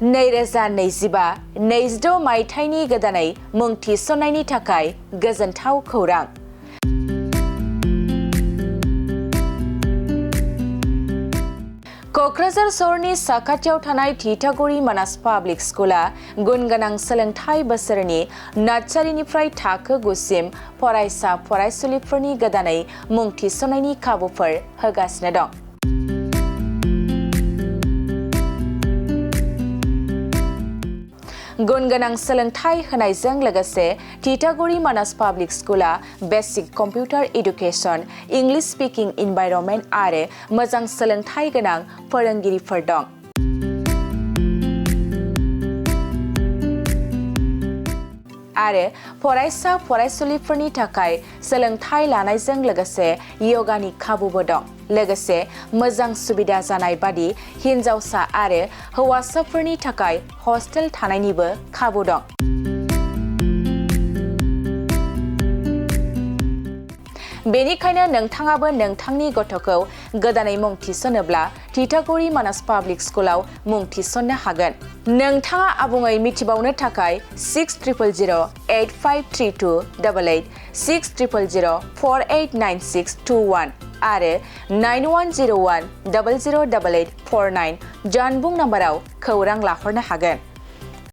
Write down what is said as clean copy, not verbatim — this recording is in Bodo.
2025-26 मायथाइनि गोदानै मुं थिसननायनि थाखाय गोजोनथाव खौरां। क'क्राझार सहरनि साखाथियाव थानाय थिथागुरि मानास पाब्लिक स्कुला गुनगोनां सोलोंथाइ बोसोरनि नार्सारिनिफ्राय थाखो 9 सिम फरायसा फरायसुलिफोरनि गोदानै मुं थिसननायनि खाबुफोर होगासिनो दं। गुनगोनां सोलोंथाइ होनायजों लोगोसे थिथागुरि मानास पाब्लिक स्कुला basic computer education, English speaking environment आरो मोजां सोलोंथाइ गोनां फोरोंगिरिफोर दं। आरो फरायसा फरायसुलिफोरनि थाखाय सोलोंथाइ लानायजों लोगोसे यगानि खाबुबो दं। लोगोसे मोजां सुबिदा जानाय बादि हिन्जावसा आरो हौवासाफोरनि थाखाय हस्टेल थानायनिबो खाबु दं। बेनिखायनो नोंथाङाबो नोंथांनि गथ'खौ गोदानै मुं थिसनोब्ला थिथागुरि मानास पाब्लिक स्कुलाव मुं थिसननो हागोन। नोंथाङा आबुङै मिथिबावनो थाखाय 6000853288, 6000489621 आरो 9101008849 जानबुं नाम्बाराव खौरां लाहरनो हागोन।